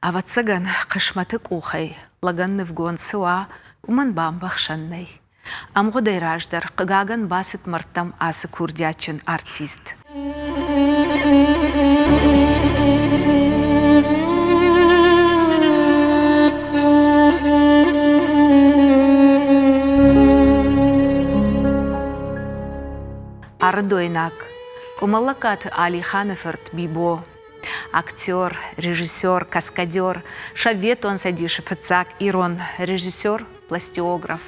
Ӕвӕццӕгӕн, хъысмӕты къухӕй лӕгӕн нывгонд цы уа, уымӕн бамбӕхсӕн нӕй. Ӕмгъуыдӕй раздӕр, хъыгагӕн, бацыд мӕрдтӕм ацы курдиатджын артист. Ӕрыдойнаг Къуымӕллӕгкаты Алиханы фырт Бибо, актер, режиссер, каскадер, Советон Цӕдисы фыццаг ирон режиссер, пластиограф.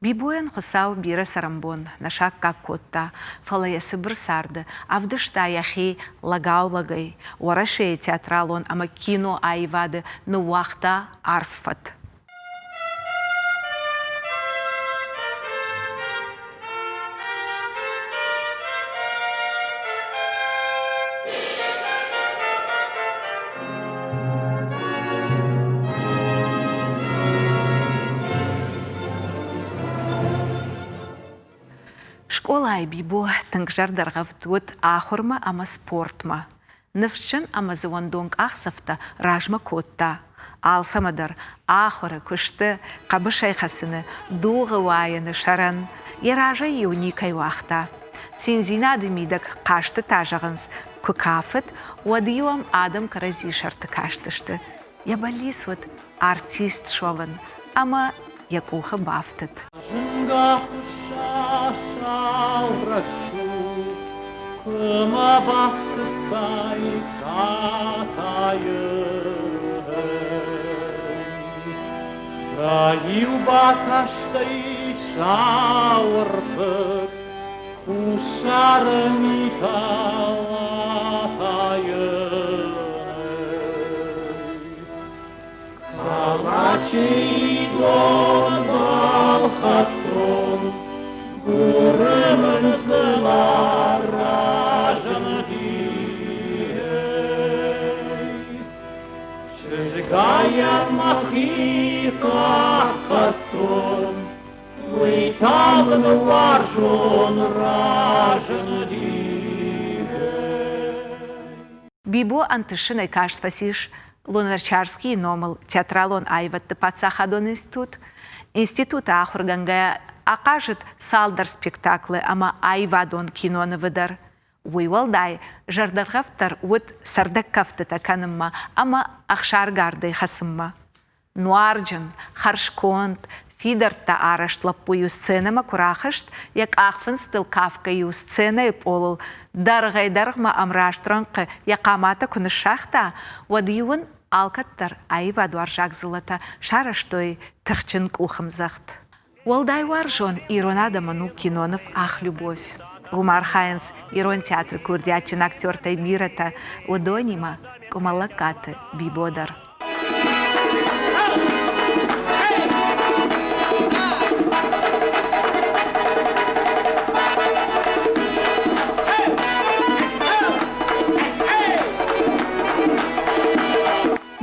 Бибойӕн Хуыцау бирӕ цӕрӕнбон нӕ саккаг кодта, фӕлӕ йӕ цыбыр царды ӕвдыста йӕхи лӕгау-лӕгӕй, Уӕрӕсейы театралон ӕмӕ киноаивады ныууагъта арф фӕд. Скъолайы Бибо тынг зӕрдӕргъӕвд уыд ахуырмӕ ӕмӕ спортмӕ. Ныфсджын ӕмӕ дзы уӕндон къахдзӕфтӕ размӕ кодта. Алцӕмӕ дӕр ахуыры, куысты, хъӕбысӕй хӕцыны, дугъы уайыны сӕрӕн йӕ разӕй-иу никӕй уагъта. Циндзинады мидӕг хъӕзтытӕ зӕгъынц, куы кафыд, уӕд-иу ӕм адӕм кӕрӕдзи сӕрты кастысты. Йӕ бӕллиц уыд артист суӕвын ӕмӕ йӕ къухы бафтыд. Зынгӕ хуысса сау рӕсугъд, куы мӕ бафтыдтай катайы. Дӕ иу бакастӕй сау ӕрфыг Хуссары митӕ атайы. Калачи дон балхӕдтон, Гуры мын цыма разынди. Чызгайӕн мӕхи хъахъхъӕдтон, Уый та мын уарзон разынди. Бибо ӕнтысынӕй каст фӕцис Луначарскийы номыл театралон аивӕдты паддзахадон институт. Институты ахуыргӕнгӕйӕ ахъазыд цалдӕр спектаклы ӕмӕ аивадон кинонывы дӕр. Уый уӕлдай зӕрдӕргъӕвддӕр уыд цӕрдӕг кӕфтытӕ кӕнынмӕ ӕмӕ ӕхсаргардӕй хӕцынмӕ. Нуарджын, хӕрзконд, фидӕрттӕ арӕзт лӕппу-иу сценӕмӕ куы рахызт, йӕ къахфындзтыл кафгӕ-иу сценӕйы пъолыл дӕргъӕй-дӕргъмӕ ӕмраст рӕнхъы йӕ хъаматӕ куы ныссагъта, уӕд-иу ын алкӕддӕр аивадуарзаг дзыллӕтӕ сарӕзтой тыхджын къухӕмдзӕгъд. Уӕлдай уарзон ирон адӕмӕн у киноныв «Ах, любовь». Уым архайынц ирон театры курдиатджын актертӕй бирӕтӕ, уыдонимӕ Къуымӕллӕгкаты Бибо дӕр.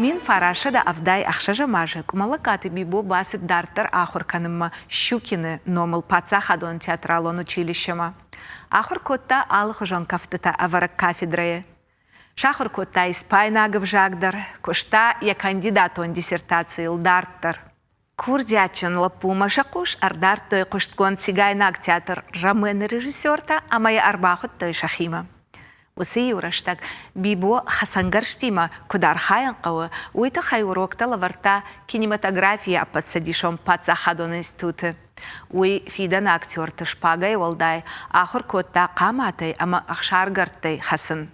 1976 азы Къуымӕллӕгкаты Бибо бацыд дарддӕр ахуыр кӕнынмӕ Щукины номыл паддзахадон театралон училищемӕ. Ахуыр кодта алыхуызон кӕфтытӕ ӕвӕрӕг кафедрӕйы. Сахуыр кодта испайнаг ӕвзаг дӕр, куыста йӕ кандидатон диссертацийыл дарддӕр. Курдиатджын лӕппумӕ сӕ хъус ӕрдардтой хъуыстгонд цигайнаг театр Ромен-ы режиссертӕ ӕмӕ йӕ ӕрбахуыдтой сӕхимӕ. Уыцы-иу рӕстӕг Бибо хӕцӕнгӕрзтимӕ куыд архайын хъӕуы, уый тыххӕй уроктӕ лӕвӕрдта кинематографийы ӕппӕтцӕдисон паддзахадон институты. Уый фидӕны актерты шпагӕй уӕлдай ахуыр кодта хъаматӕй ӕмӕ ӕхсаргӕрдтӕй хӕцын.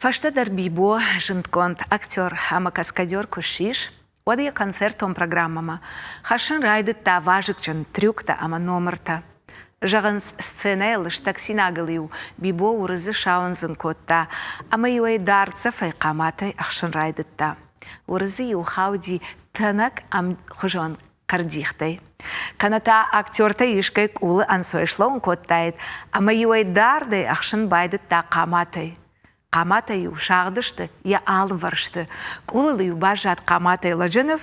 Фӕстӕдӕр Бибо зындгонд актер ӕмӕ каскадер куы ссис, уӕд йӕ концертон программӕмӕ хӕссын райдыдта вазыгджын трюктӕ ӕмӕ номыртӕ. Зӕгъынц, сценӕйы лыстӕг синагыл-иу Бибо уырыдзы сауындзын кодта ӕмӕ-иу ӕй дӕрддзӕфӕй хъаматӕй ӕхсын райдыдта. Уырыдзы-иу хауди тӕнӕг ӕмхуызон кӕрдихтӕй. Кӕнӕ та актертӕй искӕй къулы ӕнцой слӕууын кодтаид ӕмӕ-иу ӕй дардӕй ӕхсын байдыдта хъаматӕй. Хъаматӕ-иу сагъдысты йӕ алывӕрсты, къулыл-иу баззад хъаматӕй лӕджы ныв,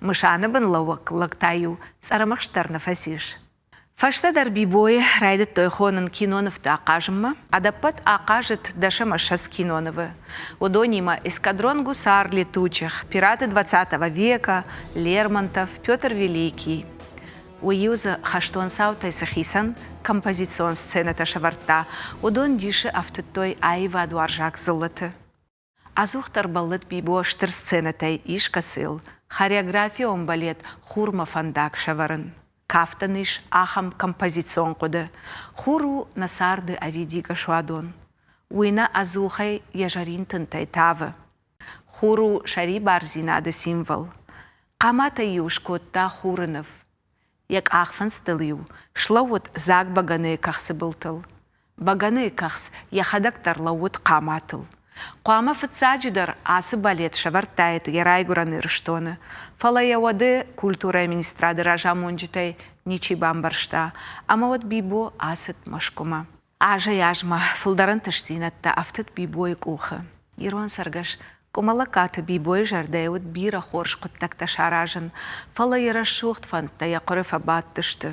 мысаны бын лӕууӕг лӕг та-иу цъӕрӕмыхст дӕр нӕ фӕцис. Фӕстӕдӕр Бибойы райдыдтой хонын кинонывты ахъазынмӕ. Ӕдӕппӕт ахъазыд 10 ӕмӕ 20 кинонывы. Уыдонимӕ «Эскадрон гусар летучих», «Пираты двадцатого века», «Лермонтов», «Петр Великий». Уый-иу дзы хӕстон цаутӕй цы хицӕн композицион сценӕтӕ сӕвӕрдта, уыдон дисы ӕфтыдтой аивадуарзаг дзыллыты. Ӕдзухдӕр бӕллыд Бибо стыр сценӕтӕй искӕцыйыл хореографион балет «Хурмӕ фӕндаг» сӕвӕрын. Кафтӕн ис ахӕм композицион хъуыды: Хур у нӕ царды ӕвидигӕ суадон. Уый нӕ ӕдзухӕй йӕ зӕрин тынтӕй тавы. Хур у сӕрибардзинады символ. Хъаматӕй-иу скодта хуры ныв. Йӕ къахфындзтыл-иу слӕууыд дзаг бӕгӕныйы кӕхцы былтыл. Бӕгӕныйы кӕхц йӕхӕдӕг дӕр лӕууыд хъаматыл. Хъуамӕ фыццаджыдӕр ацы балет сӕвӕрдтаид йӕ райгуырӕн Ирыстоны, фӕлӕ йӕ уӕды культурӕйы министрады разамонджытӕй ничи бамбӕрста, ӕмӕ уӕд Бибо ацыд Мӕскуымӕ. Азӕй-азмӕ фылдӕр ӕнтыстдзинӕдтӕ ӕфтыд Бибойы къухы. Ирон цӕргӕс Къуымӕллӕгкаты Бибойы зӕрдӕйы уыд бирӕ хорз хъуыддӕгтӕ саразын, фӕлӕ йӕ рӕсугъд фӕндтӕ йӕ хъуыры фӕбадтысты.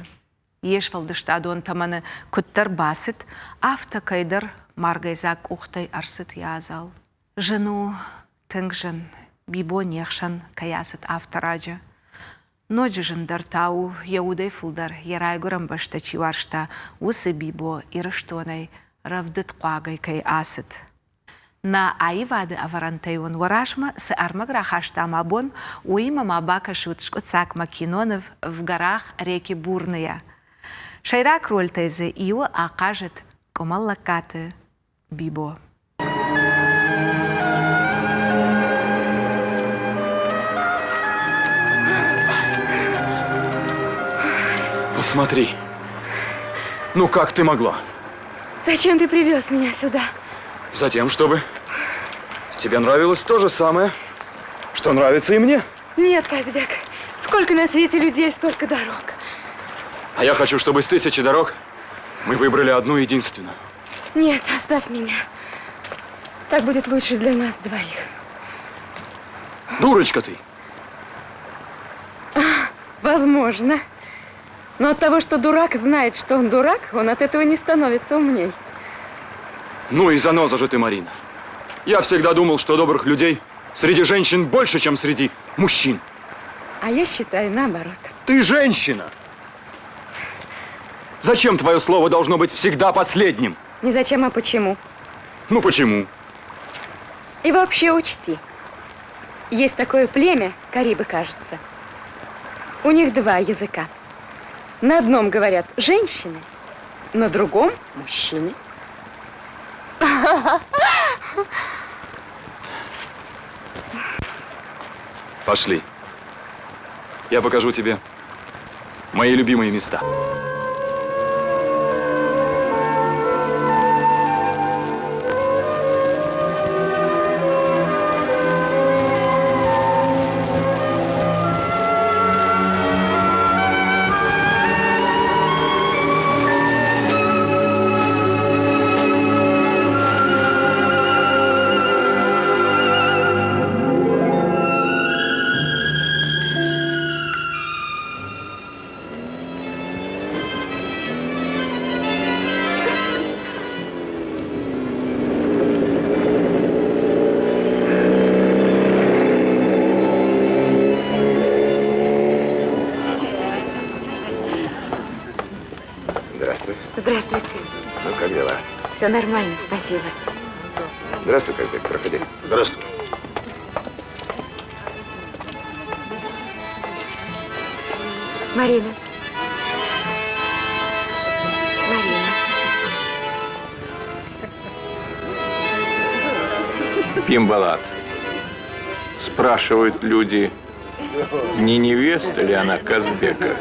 Йе сфӕлдыстадон тӕмӕны куыддӕр бацыд, афтӕ кӕйдӕр маргӕйдзаг къухтӕй ӕрцыд йӕ адзал. Зын у, тынг зын, Бибо не хсӕн кӕй ацыд афтӕ раджы. Ноджы зындӕр та у, йӕ удӕй фылдӕр йӕ райгуырӕн бӕстӕ чи уарзта, уыцы Бибо Ирыстонӕй рӕвдыдхъуагӕй кӕй ацыд. Нӕ аивады ӕвӕрӕнтӕй уын уӕ размӕ цы ӕрмӕг рахастам абон, уыимӕ ма бакӕсут скъуыддзагмӕ киноныв В горах реки Бурные. Сӕйраг рольтӕй дзы иуы ахъазыд Къуымӕллӕгкаты Бибо. Посмотри. Ну как ты могла? Зачем ты привез меня сюда? Затем, чтобы тебе нравилось то же самое, что нравится и мне. Нет, Казбек, сколько на свете людей, столько дорог. А я хочу, чтобы из тысячи дорог мы выбрали одну единственную. Нет, оставь меня. Так будет лучше для нас двоих. Дурочка ты! Возможно. Но от того, что дурак знает, что он дурак, он от этого не становится умней. Ну и заноза же ты, Марина. Я всегда думал, что добрых людей среди женщин больше, чем среди мужчин. А я считаю наоборот. Ты женщина! Зачем твое слово должно быть всегда последним? Не зачем, а почему. Ну почему? И вообще учти, есть такое племя, Карибы, кажется. У них два языка. На одном говорят женщины, на другом мужчины. Пошли. Я покажу тебе мои любимые места. Здравствуй. Здравствуйте. Ну, как дела? Все нормально, спасибо. Здравствуй, Казбек, проходи. Здравствуй. Марина. Марина. Пимбалат. Спрашивают люди, не невеста ли она Казбека?